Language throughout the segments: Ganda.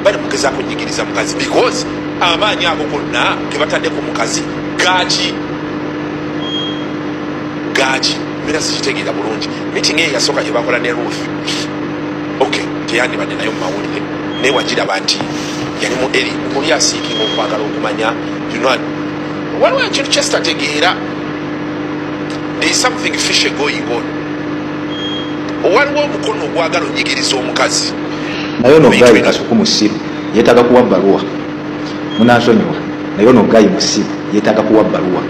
Bali mugezaako nyigiriza mukazi because amaanyi ago gonna ge batadde ku mukazi gaaki gaaki? Mbeera sikitegeera bulungi. Meeting eyo yasooka gye bakola ne Ruth, ok, teyandibadde nayo mu mawulire, naye wagiraba nti yali mu eri muli aseekinga okwagala okumanya. Waliwo ekintu kyesitategeera. There is something fishy going on. Waliwo omukono ogwagala onyigiriza omukazi. Naye ono guy Kasuku musiru, yeetaaga kuwa bbaluwa. Munansonyiwa, naye ono guy musiru, yeetaaga kuwa bbaluwa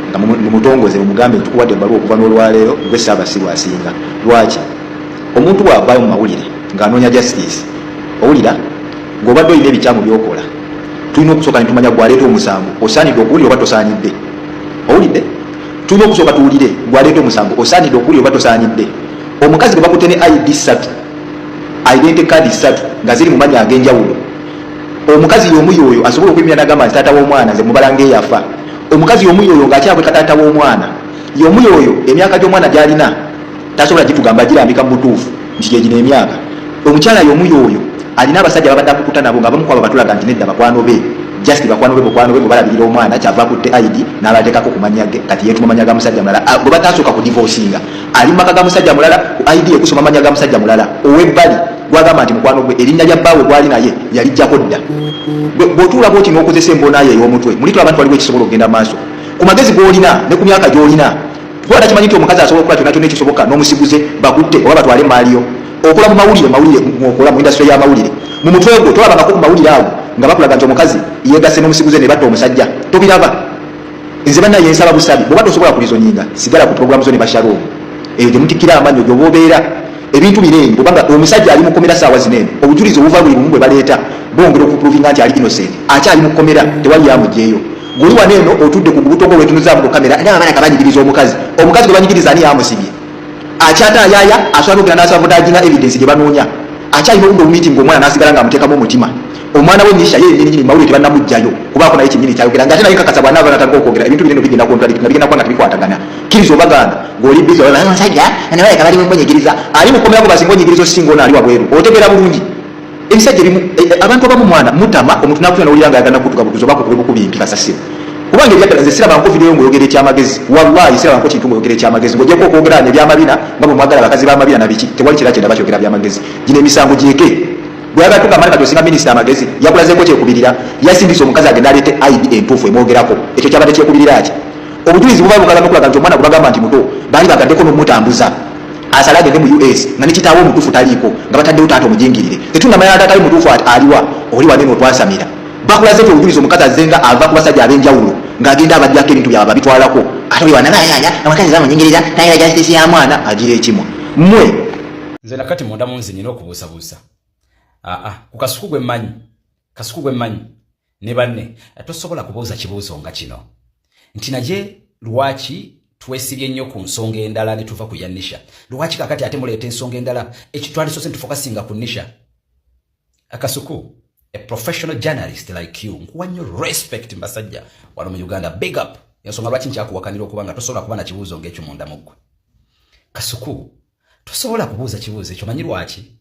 nga mumutongoze, mumugambe nti tukuwadde ebbaluwa, okuva n'olwaleero gwe Ssaabasiru asinga. Lwaki omuntu bw'avaayo mu mawulire ng'anoonya justice, owulira ng'obadde olina ebikyamu by'okola, tulina okusooka ne tumanya gwaleeta omusango osaanidde okuwulira oba tosaanidde? Owulidde, tulina okusooka tuwulire gwaleeta omusango osaanidde okuwulira oba tosaanidde. Omukazi gwe bakutte ne ID ssatu, identity card ssatu nga ziri mu mannya ag'enjawulo, omukazi y'omu yoyo asobola okuyimira nagamba nti taata w'omwana nze mubala ng'eyafa? Omukazi y'omu yoyo ng'akyakweka taata w'omwana, y'omu yoyo emyaka gy'omwana gy'alina tasobola gitugamba, girambika mu butuufu nti gyegino emyaka. Omukyala y'omu yoyo alina abasajja babadde akukuta nabo, nga bamu kwabo batulaga nti nedda, bakwano be, just bakwano be, mukwano be mubalabirira omwana, kyava akutte ID n'abateekako ku mannya ge. Kati yeetuma mannya ga musajja mulala gwe batasooka ku divorcinga, ali mu maka ga musajja mulala, ku ID ekusoma mannya ga musajja mulala ow'ebbali gwagamba nti mukwano gwe. Erinnya lya bbaawe gwali naye yalijjako dda. Bw'otuula bwoti n'okozesa embonayo ey'omutwe, muli tulaba nti waliwo ekisobola okugenda maaso ku magezi g'olina ne ku myaka gy'olina, kuba takimanyi nti omukazi asobola okukola kyonna kyonna ekisoboka n'omusiguze bakutte oba batwale emaaliyo. Okola mu mawulire, mawulire mwokola mu industry y'amawulire, mu mutwe gwo tolabangako ku mawulire ago nga bakulaga nti omukazi yegasse n'omusiguze ne batta omusajja? Tobiraba. Nze bannaye nsaba busabi, bw'oba tosobola kureasoninga, sigala ku programu zo ne bashalom eyo gye mutikkira amannyo gy'oba obeera. Ebintu bino eno, bwobanga omusajja ali mukomera saawa zino eno, obujulizi obuva buli bumu bwe baleeta bwongera okuprovinga nti ali innocent, akyali mukomera, tewali yamugyeyo. Guli wano eno otudde ku gubuto gwo, wetunuzaamu ku kamera, ndaba abaana kabanyigiriza omukazi. Omukazi gwe banyigiriza ani yamusibye? Akyata ayaya, asobola nokugenda nasabotaginga evidence gye banoonya. Akyalina obudde obumeeting, omwana nasigala nga amuteekamu omutima. Omwana we Nisha ye yenyini nyini mawulire tebannamugjayo kubaako naye kyenyini kyayogera, nga ate naye kakasa bwanaava natandika okwogera, ebintu bino bigenda contradict nga bigenda kuba nga tebikwatagana. Kkiriza obagaana ng'oli busy, omusajja nabaleka bali munyigiriza, ali mukomera ku basinga onyigiriza osinga ono ali wabweru. Otegeera bulungi ebisajja ebimu, abantu abamu mwana mutama omuntu nakutya nowulira nga ayagala nakutuka butuzi oba kukube bukubi mpi kasasiro, kubanga ebyaddala nze sirabanko video ng'oyogera ekyamagezi. Wallahi sirabanko kintu ng'oyogera ekyamagezi ng'ogyeko okwogera ebyamabina nga bwe mwagala abakazi b'amabina na biki. Tewali kira kyendaba kyogera byamagezi. Gino emisango gireke. Bweyagala tugamba kati osinga minisita amagezi, yakulazeeko kyekubirira, yasindisa omukazi agenda aleete ID entuufu emwogerako. Ekyo kyabadde kyekubirira ki? Obujulizi buba bukala nokulaga nti omwana gwe bagamba nti muto baali bagaddeko n'omutambuza asale agende mu US nga ne kitaawe omutuufu taliiko, nga bataddewo taata omujingirire. Tetunamanya taata we mutuufu aliwa. Oli wanene otwasamira, bakulaze nti obujulizi omukazi azzenga ava ku basajja ab'enjawulo ng'agenda abajjako ebintu byabwe babitwalako. Ate oli wanabayaya omukazi bamunyingiriza tayira justice ya mwana agira ekimwa mmwe. Nze nakati munda munze nina okubuusabuusa aa ku Kasuku gwe mmanyi, Kasuku gwe mmanyi ne banne. Tosobola kubuuza kibuuzo nga kino nti naye lwaki twesibye nnyo ku nsonga endala ne tuva ku ya Nisha? Lwaki kakati ate muleeta ensonga endala? Ekitwalisoose ntufokasinga ku Nisha. Akasuku, a professional journalist like you, nkuwa nnyo respect mbasajja wano mu Uganda, big up. Ensonga lwaki nkyakuwakanira okuba nga tosobola kuba na kibuuzo ng'ekyo munda mu ggwe, Kasuku, tosobola kubuuza kibuuzo ekyo. Manyi lwaki?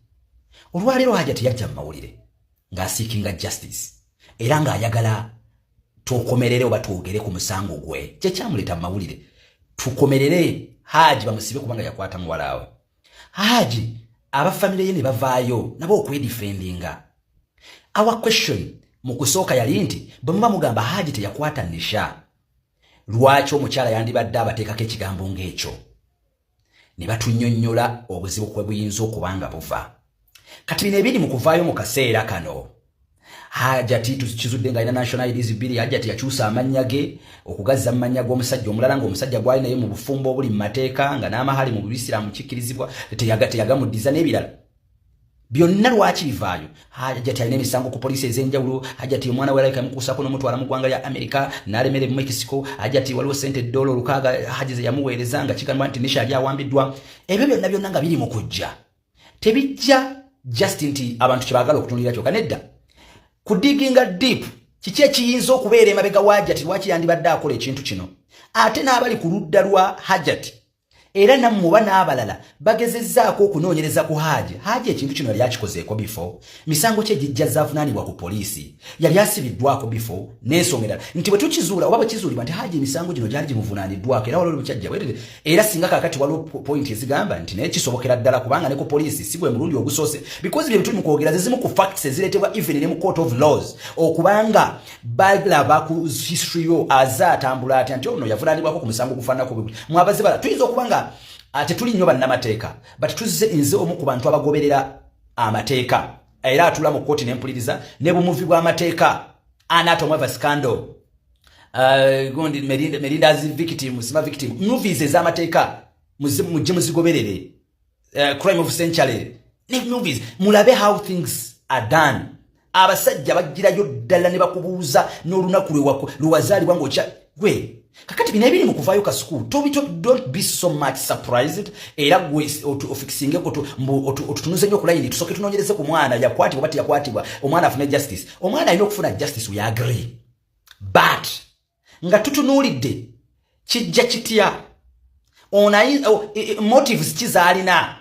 Olwaleero Hajati yajja mu mawulire ng'aseekinga justice era ng'ayagala tukomerere oba twogere ku musango gwe. Kyekyamuleeta mu mawulire, tukomerere Haji bamusibe kubanga yakwata muwalaawe. Haji abafamire ye ne bavaayo nabo okwedefendinga. Our question mu kusooka yali nti bwe muba mugamba Haji teyakwata Nisha, lwaki omukyala yandibadde abateekako ekigambo ng'ekyo? Ne batunnyonnyola obuzibu kwe buyinza okuba nga buva. Kati bino ebiri mu kuvaayo mu kaseera kano, Hajati tukizudde nga alina national IDs bbiri. Hajati yakyusa amannya ge okugazza mu mannya g'omusajja omulala, ng'omusajja gwali naye mu bufumbo obuli mu mateeka nga n'amahali mu Bubisiraamu kikkirizibwa, teyagamuddiza n'ebirala byonna. Lwaki bivaayo? Hajati alina emisango ku poliisi ez'enjawulo. Hajati omwana we alabika yamukuusako n'omutwala mu ggwanga lya Amerika n'alemera e Mexico. Hajati waliwo sente dola 600 Haji ze yamuweereza nga kigambibwa nti Nisha ali awambiddwa. Ebyo byonna byonna nga biri mu kujja, tebijja just nti abantu kyebaagala okutunulira kyokka, nedda. Kudiginga deep, kiki ekiyinza okubeera emabega wa Hajati? Lwaki yandibadde akola ekintu kino? Ate n'abali ku ludda lwa Hajati Era nammwe oba n'abalala bagezezzaako okunoonyereza ku Haaji. Haaji ekintu kino yali akikozeeko before? Misango ki egijja zaavunaanibwa ku poliisi? Yali asibiddwako before? N'ensonga endala nti bwe tukizuula oba bwe kizuulibwa nti Haaji emisango gino gyali gimuvunaaniddwako, era waliwo lukyajja bwerere, era singa kaakati waliwo point ezigamba nti naye kisobokera ddala, kubanga ne ku poliisi si gwe mulundi ogusoose, because bye tuli mu kwogera ze zimu ku facts ezireetebwa even ne mu court of laws, okubanga balaba ku history yo aze atambula atya, nti ono yavunaanibwako ku musango ogufaananako bwe guti. Mwabaze bala tuyinza okuba nga tetuli nnyo bannamateeka, but tuzze nze omu ku bantu abagoberera amateeka, era atula mu kkooti nempuliriza ne bumuvi bw'amateeka. Anatomy of a Scandal, gundi Melinda's Victim, sima Victim, movies ez'amateeka mujje muzigoberere, Crime of Century ne movies, mulabe how things are done. Abasajja bagirayo ddala ne bakubuuza n'olunaku lwewazaalibwa ng'okya gwe. Kakati bino ebiri mu kuvaayo, Kasuku, don't be so much surprised. Era gwe ofixingeko, otutunuze nnyo ku layini, tusooke tunoonyereze ku mwana yakwatibwa oba teyakwatibwa, omwana afune justice. Omwana alina okufuna justice, we agree, but nga tutunuulidde kijja kitya, ono motives kizaalina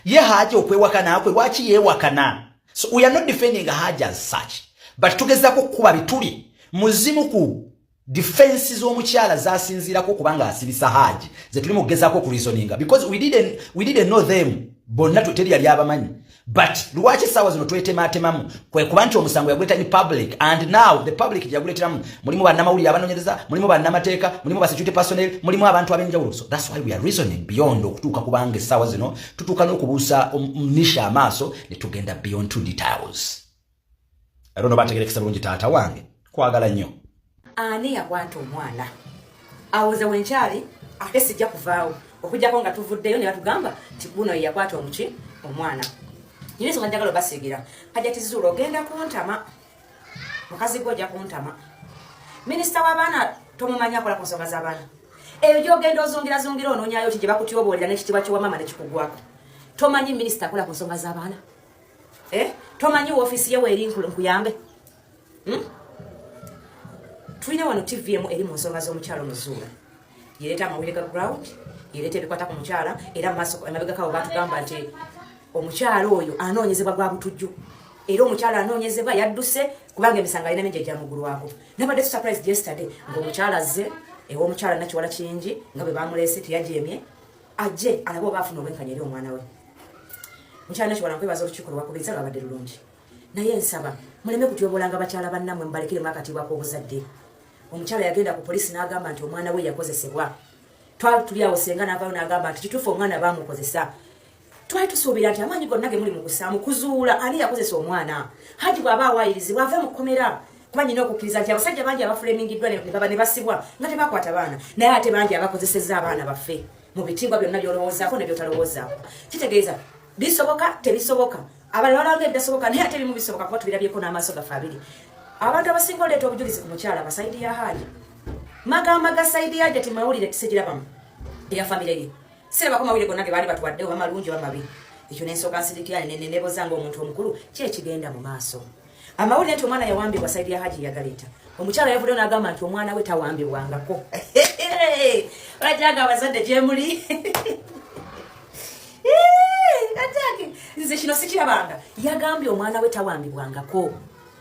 ye Haji okwewakana kwe, lwaki yeewakana? So we are not defending Haji as such, but tugezaako kukuba bituli muzimu ku defense z'omukyala zasinziirako kubanga asibisa Haji, ze tuli mu kugezaako okureasoninga, because we didn't know them bonna, teri yali abamanyi. But lwaki essaawa zino twetematemamu? Kwe kuba nti omusango yaguleeta in public, and now the public gye yaguleeteramu mulimu bannamawulire abanoonyereza, mulimu bannamateeka, mulimu ba security personnel, mulimu abantu ab'enjawulo. So that's why we are reasoning beyond okutuuka, kubanga essaawa zino tutuuka n'okubuusa nisha amaaso ne tugenda beyond two details. I don't know, bategerekesa bulungi. Taata wange, kwagala nnyo. Ani yakwata omwana? Awoze wenkyali, ate sijja kuvaawo okujjako nga tuvuddeyo ne batugamba nti guno ye yakwata omuki omwana. Nyina ensonga njagala obasiigira. Hajati Zuula, ogenda kuntama, mukazi gwe ojja kuntama. Minisita w'abaana tomumanyi akola ku nsonga z'abaana? Eyo gyogenda ozungirazungira onoonyayo ki gye bakutyoboolera n'ekitiibwa ky'owamama nekikugwako? Tomanyi minisita akola ku nsonga z'abaana? Eh? Tomanyi woofiisi ye weeri? Nkuyambe? Hmm? Tulina wano TV emu eri mu nsonga z'omukyalo omuzuula, yereeta amawulire ga ground, yereeta ebikwata ku mukyala. Era mumaaso emabegakawo batugamba nti omukyala oyo anoonyezebwa gwa butujju, era omukyala anoonyezebwa yadduse kubanga emisango alina mingi egyamugulwako. Nabadde surprised yesterday ng'omukyala azze ew'omukyala Nakiwala Kingi nga bwe bamuleese, teyajemye, ajje alabe oba afuna obwenkanya eri omwana we. Mukyala Nakiwala, nkwebaza olukiiko lwakubiriza, lwabadde lulungi, naye nsaba muleme kutyobolanga bakyala bannammwe, mubalekiremu akatiibwa k'obuzadde. Omukyala yagenda ku polisi n'agamba nti omwana we yakozesebwa. Twali tuli awo, senga n'avaayo n'agamba nti kituufu omwana baamukozesa. Twali tusuubira nti amaanyi gonna ge muli mu kusaamu kuzuula ani yakozesa omwana, Haji bw'aba awaayirizibwa ave mu kkomera, kuba nyina okukkiriza nti abasajja bangi abafulemingiddwa ne baba ne basibwa nga tebakwata baana, naye ate bangi abakozesezza abaana baffe mu bitiibwa byonna by'olowoozaako ne by'otalowoozaako. Kitegeeza bisoboka, tebisoboka. Abalala balanga ebitasoboka, naye ate ebimu bisoboka kuba tubirabyeko n'amaaso gaffe abiri. Abantu abasinga oleeta obujulizi ku mukyala ba side ya Haji, magamba ga side ya Hajati, mawulire sigirabamu eya famire ye, sirabako mawulire gonna ge baali batuwadde, oba malungi oba mabi. Ekyo nensooka nsirikira neneeboza nga omuntu omukulu, ki ekigenda mu maaso? Amawulire nti omwana yawambibwa, side ya Haji yagaleeta. Omukyala yavuddeyo n'agamba nti omwana we tawambibwangako. Olajanga abazadde gyemuli atake, nze kino sikirabanga. Yagambye omwana we tawambibwangako,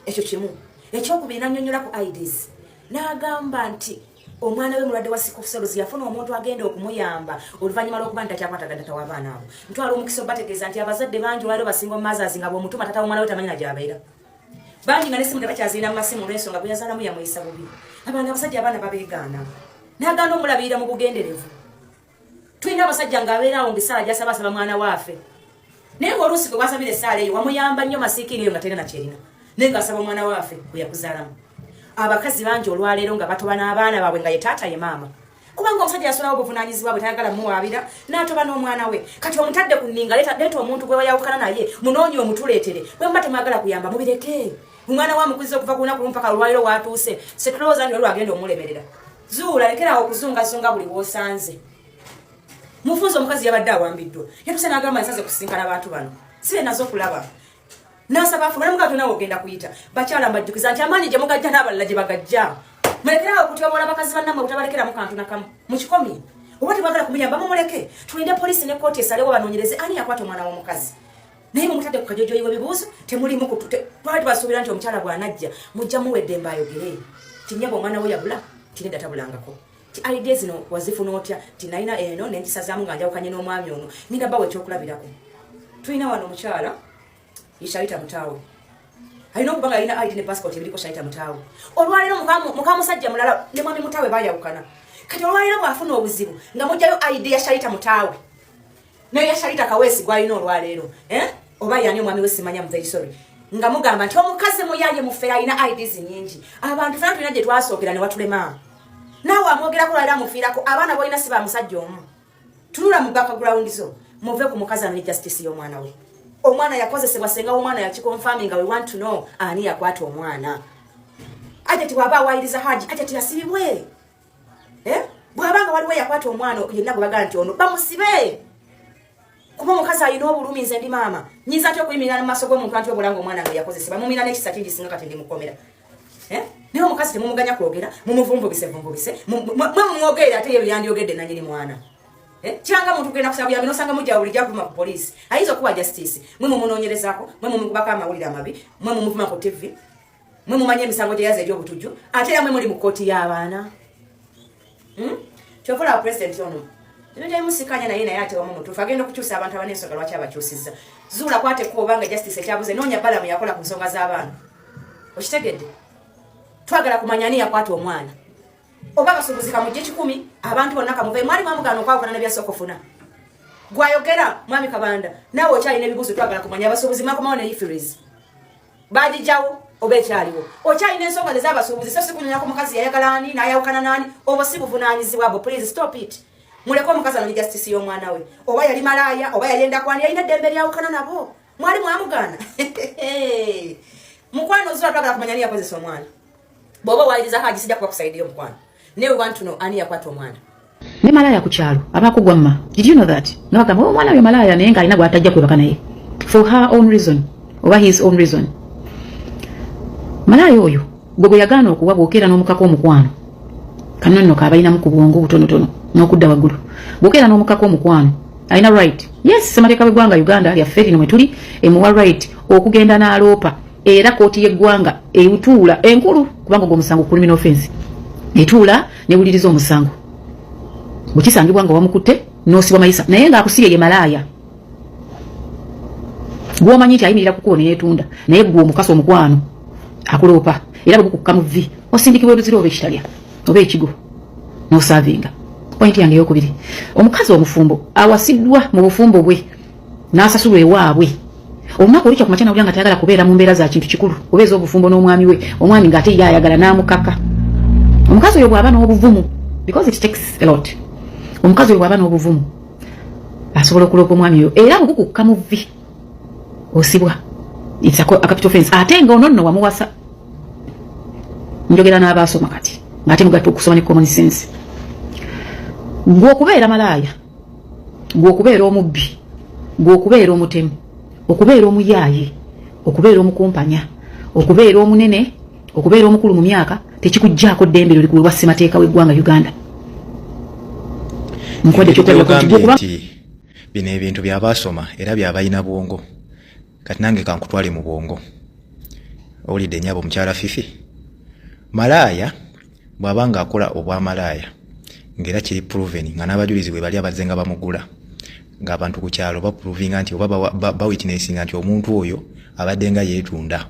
ekyo kimu. Ekyokubiri, nanyonyola ku IDs, n'agamba nti omwana we mulwadde wa sickle cells, yafuna omuntu agenda okumuyamba oluvannyuma lw'okuba nti takyakwatagana tata w'abaana abo. Ntwala omukisa obategeeza nti abazadde bangi olwaliro basinga omumazazi nga bw'omutuma tata w'omwana we tamanyi na gy'abeera. Bangi nga nesimu tebakyazirina mu masimu olw'ensonga bwe yazaalamu yamuyisa bubi. Abaana abasajja abaana babeegaana, n'agaana omulabirira mu bugenderevu. Tulina abasajja ng'abeera awo ngaessaala gyasaba asaba mwana waafe, naye ngaoluusi gwe wasabira essaala eyo wamuyamba nnyo, masiikini eyo nga terina nakyerina, naye ng'asaba omwana waafe gwe yakuzaalamu. Abakazi bangi olwaleero nga batoba n'abaana baabwe nga ye taata ye maama, kubanga omusajja yasulawo obuvunaanyizibwa bwe, tayagala muwaabira, n'atoba n'omwana we. Kati omutadde ku nninga, leeta omuntu gwe wayawukana naye, munoonye omutuleetere. Bwe muba temwagala kuyamba, mubireke. Omwana wa mukuziza okuva ku lunaku lumu paka olwaleero watuuse, setulowooza nti olwagenda omulemerera. Zuula, lekerawo okuzungazunga buli w'osanze. Mufunze omukazi yabadde awambiddwa, yatuse n'agamba nsaze kusinkana abantu bano, sibe nazo okulaba, nasaba afu balamuga tonawe ogenda kuyita. Bakyala, mbajjukiza nti amaanyi gye mugajja n'abalala gye bagajja. Mulekerawo okutyobola bakazi bannammwe, butabalekeramu kantu nakamu mukikomye. Oba tebagala kumuyamba, mumuleke, tulinde polisi ne kooti esalewo, banoonyereze ani yakwata omwana w'omukazi. Naye mumutadde ku kajojoyi w'ebibuuzo, temulimu. Twali tubasuubira nti omukyala bw'anajja mujja muwa eddembe ayogere ti, "Nnyabo, omwana we yabula." Tinedda, tabulangako. Ti, "ID zino wazifuna otya?" Ti, "Nalina eno nengisazaamu nga njawukanye n'omwami ono." Nina bawe ekyokulabirako, tulina wano omukyala Shalita Mutaawe, alina okuba nga alina ID ne passport ebiriko Shalita Mutaawe. Olwaleero muka musajja mulala ne mwami Mutaawe bayawukana. Kati olwaleero bw'afuna obuzibu nga mugjayo ID ya Shalita Mutaawe naye ya Shalita Kaweesi gwalina olwaleero, eh? Oba yani omwami we simanya, I'm very sorry, nga mugamba nti omukazi muyaye mufere, alina IDs nyingi. Abantu fena tulina gye twasookera ne watulema. Naawe amwogerako lwaliro amufiirako, abaana bolina si ba musajja omu. Tunula mu background zo. Muve ku mukazi ano ne justice y'omwana we. Omwana yakozesebwa, senga omwana yakiconfirminga. We want to know ani yakwata omwana. Ajati bw'aba awayiriza Haji, Ajati yasibibwe, eh? Bw'abanga waliwo yakwata omwana yenna gwe bagamba nti ono, bamusibe, kuba omukazi alina obulumi. Nze ndi maama, nyinza ntya okuyimirira mu maaso g'omuntu anti obulanga omwana nga yakozesebwa? Mumira n'ekisa kingi singa kati ndi mukomera, eh? Naye omukazi temumuganya kwogera, mumuvumvubise vumvubise, mwe mumwogerera ate ye byandyogedde nanyini mwana. Eh? Kiranga muntu kugenda kusaba buyambi nosanga mujja bulijjo akuvuma ku poliisi, ayinza okuwa justice. Mwe mumunoonyerezaako, mwe mumukubako amawulire amabi, mwe mumuvuma ku TV, mwe mumanye emisango gye yaza egy'obutujju, ate era mwe muli mu kkooti y'abaana. Kyova olaba pulezidenti ono ebintu ebimusikanya naye, naye ate wamu mutuufu, agenda okukyusa abantu abana. Ensonga lwaki abakyusizza, zuula kwateko obanga justice ekyabuze, noonya Balamu yakola ku nsonga z'abaana. Okitegedde? Twagala kumanya ani yakwata omwana. Oba abasuubuzi kamujje 100, abantu bonna kamuve. Mwali mwamugaana okwawukana nebyasooka ofuna gwayogera. Mwami Kabanda, naawe okyalina ebibuuzo, twagala kumanya abasuubuzi mwakomawo ne EFRIS bagijjawo oba ekyaliwo? Okyalina ensonga zez'abasuubuzi, so sikunyonya ku mukazi yayagala ani n'ayawukana naani. Obwo si buvunaanyizibwa bwo. Please stop it. Muleke omukazi anonye justice y'omwana we. Oba yali malaaya oba yali endakwani, yalina eddembe lyawukana nabo. Mwali mwamugaana. Mukwano ozula, twagala kumanya ani yakozesa omwana. Bw'oba owaliriza Haji, sijja kuba kusaidiyo mukwano, naye we want to know ani yakwata omwana. Ne malaaya ku kyalo abaako gwamma. Did you know that? Nga bagamba, "Oh, omwana oyo malaaya," naye ng'alina gw'atajja kwebaka naye for her own reason oba his own reason. Malaaya oyo gwe gwe yagaana okuwa, bw'okeera n'omukaka omukwano, kano nno kaabalinamu ku bwongo obutonotono n'okudda waggulu, bw'okeera n'omukaka omukwano, alina right, yes, ssemateeka w'eggwanga Uganda lyaffe lino mwe tuli emuwa right okugenda n'aloopa, era kooti y'eggwanga etuula enkulu, kubanga ogwo omusango criminal offense, etuula newuliriza omusango. Bwe kisangibwa nga wamukutte, n'osibwa mayisa, naye ng'akusibye ye malaaya gw'omanyi nti ayimirira ku kkubo neyeetunda, naye gwe omukasa omukwano akuloopa, era bwe gukukka mu vvi osindikibwa oluzira oba ekitalya oba ekigo n'oservinga. Point yange eyokubiri, omukazi omufumbo awasiddwa mu bufumbo bwe n'asasulwa ewaabwe, olunaku olukya ku makya nawulira nga tayagala kubeera mu mbeera za kintu kikulu oba ez'obufumbo n'omwami we, omwami ng'ate ye ayagala n'amukaka, omukazi oyo bw'aba n'obuvumu, because it takes a lot, omukazi oyo bw'aba n'obuvumu asobola okuloopa omwami oyo, era bwe gukukka mu vvi osibwa. It's a capital offense. Ate nga ono nno wamuwasa. Njogera n'abaasoma kati ng'ate mugatta okusoma ne common sense. Gwe okubeera malaaya, gwe okubeera omubbi, gwe okubeera omutemu, okubeera omuyaaye, okubeera omukumpanya, okubeera omunene, okubeera omukulu mu myaka, tekikugjaako ddembe lyo likuweebwa ssemateeka w'eggwanga Uganda. Nkuwadde ekyokulabirako nti gwe okuba nti bino ebintu byabaasoma era byabalina bwongo. Kati nange kankutwale mu bwongo. Owulidde nnyabo mukyala Fifi? Malaaya bw'aba ng'akola obwamalaaya ng'era kiri proven nga n'abajulizi bwe bali abazze nga bamugula, ng'abantu ku kyalo baprovinga nti oba bawitnessinga nti omuntu oyo abadde nga yeetunda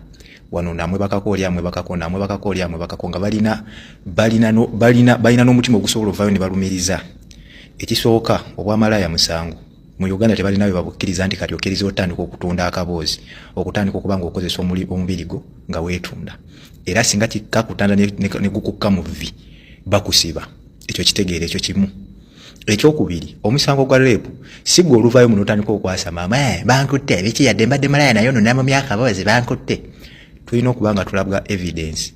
wano, namwebakako oli, amwebakako, namwebakako oli, amwebakako, nga balina n'omutima ogusobola ovaayo ne balumiriza. Ekisooka, obwamalaaya musango mu Uganda, tebalina bwe babukkiriza nti kati okkiriza otandika okutunda akaboozi, okutandika okuba nga okozesa omubiri gwo nga weetunda, era singa kakutanda ne gukukka mu vvi bakusiba. Ekyo kitegeera. Ekyo kimu. Ekyokubiri, omusango gwa rape si gwe oluvaayo muno otandika okwasama, "Eh, bankutte biki, yadde mbadde malaya naye ono namumya akaboozi, bankutte." Tulina okuba nga tulabwa evidence.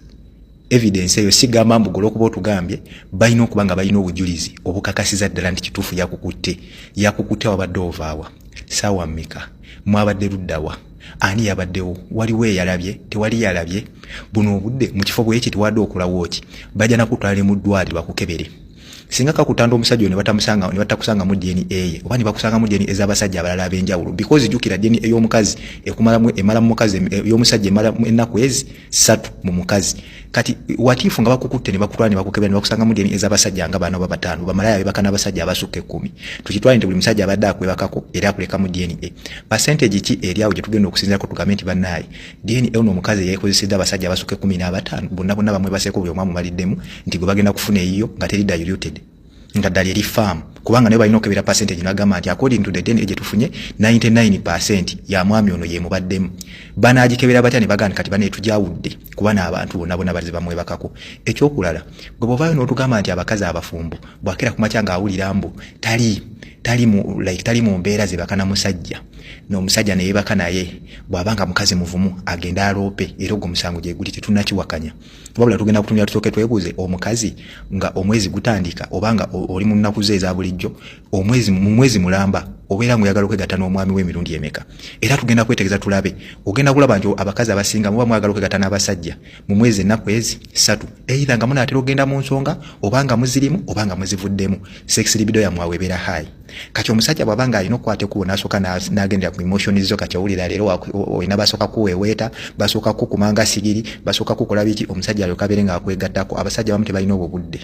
Evidence eyo sigamba mbu gwe okuba otugambye, balina okuba nga balina obujulizi obukakasiza ddala nti kituufu yakukutte. Yakukutte wabadde ovaawa, saawa mmeka, mwabadde luddawa, ani yabaddewo, waliwo eyalabye, tewali yalabye, buno obudde mu kifo bweki tiwadde okulawo ki, bajja nakutwala mu ddwaliro bakukebere. Singa kakutanda omusajja oyo ne batamusanga, ne batakusangamu DNA ye, oba ne bakusangamu DNA ez'abasajja abalala ab'enjawulo, because jjukira DNA ey'omukazi ekumalamu, emala mu mukazi, ey'omusajja emala ennaku ezi 3 mu mukazi. Kati what if nga bakukutte ne bakutwala ne bakukebera ne bakusangamu DNA ez'abasajja nga 4 oba 5, bamalaya bebaka n'abasajja abasukka 10? Tukitwale nti buli musajja abadde akwebakako era akulekamu DNA. Percentage ki eri awo gye tugenda okusinziirako tugambe nti bannaaye DNA ono omukazi eyeekozesezza abasajja abasukka 15 bonna bonna bamwebaseeko, buli omu amumaliddemu, nti gwe bagenda kufuna eyiyo nga teri diluted, nga ddala eri firm? Kubanga naye balina okebera percentage nagamba nti according to the DNA gye tufunye, 99% ya mwami ono yemubaddemu. Banaagikebera batya ne bagamba kati bane tujawudde kuba n'abantu bonna bonna baze bamwebakako? Ekyokulala, gwe bwovaayo n'otugamba nti abakazi abafumbo bwakera ku makya ng'awulira mbu tali tali mu like tali mu mbeera zebaka na musajja, n'omusajja neyebaka naye, bw'aba nga mukazi muvumu agenda aloope, era ogwo omusango gye guli, tetunnakiwakanya. Wabula tugenda kutunira, tusooke twebuuze, omukazi nga omwezi gutandika oba nga oli mu nnaku ze eza bulijjo, omwezi mu mwezi mulamba obeera ng'oyagala okwegatta n'omwami w'emirundi emeka? Era tugenda kwetegeza tulabe. Ogenda kulaba nti abakazi abasinga muba mwagala okwegatta n'abasajja mu mwezi ennaku ezi 3, either nga munaatera okugenda mu nsonga, oba nga muzirimu, oba nga muzivuddemu. Sex libido yammwe ebeera high. Kati omusajja bw'aba nga alina okukwata ekkubo n'asooka n'agendera ku emotions zo, kati owulira leero olina basooka kuweeweeta, basooka kukumanga sigiri, basooka kukola biki, omusajja alyoka abeere ng'akwegattako. Abasajja abamu tebalina obwo budde.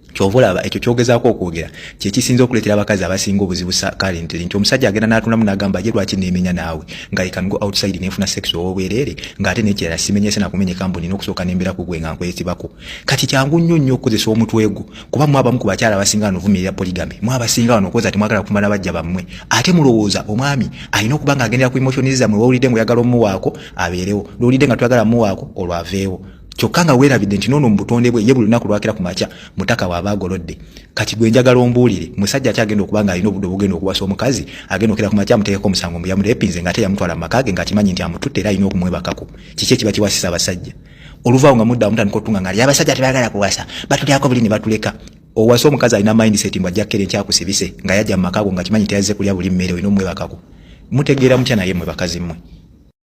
Kyova olaba ekyo kyogezaako okwogera kyekisinza okuleetera abakazi abasinga obuzibu currently, nti omusajja agenda n'atunamu n'agamba, ye lwaki neemenya naawe nga I can go outside nenfuna sex ow'obwereere, ng'ate n'ekirala simenyese nakumenyeka, mbu nina okusooka nembeera ku gwe nga nkwesibako? Kati kyangu nnyo nnyo okukozesa omutwe gwo, kuba mwe abamu ku bakyala abasinga wano ovumirira polygamy, mwe abasinga wano okukoza temwagala kumala bajja bammwe, ate mulowooza omwami alina okuba ng'agendera ku emotions zammwe. Wawulidde ng'oyagala omuwaako, abeerewo. Lwowulidde nga toyagala muwaako, olwo aveewo. Kyokka nga weerabidde nti noono mu butonde bwe ye buli lunaku lwakira ku makya mutaka waaba agolodde. Kati gwe njagala ombuulire, musajja ki agenda okuba nga alina obudde obugenda okuwasa omukazi agenda okera ku makya amuteekeko omusango mbu yamurepinze, ng'ate yamutwala mu maka ge ng'akimanyi nti amututte era alina okumwebakako? Kiki ekiba kiwasisa abasajja? Oluvaawo nga mudda mutandika otunga nga ali abasajja tebaagala kuwasa, batulyako buli ne batuleka. Owasa omukazi alina mindset mbu ajja kukera enkyakusibise, nga yajja mu maka go nga kimanyi teyazze kulya buli mmere, olina omwebakako. Mutegeera mutya naye mmwe bakazi mmwe?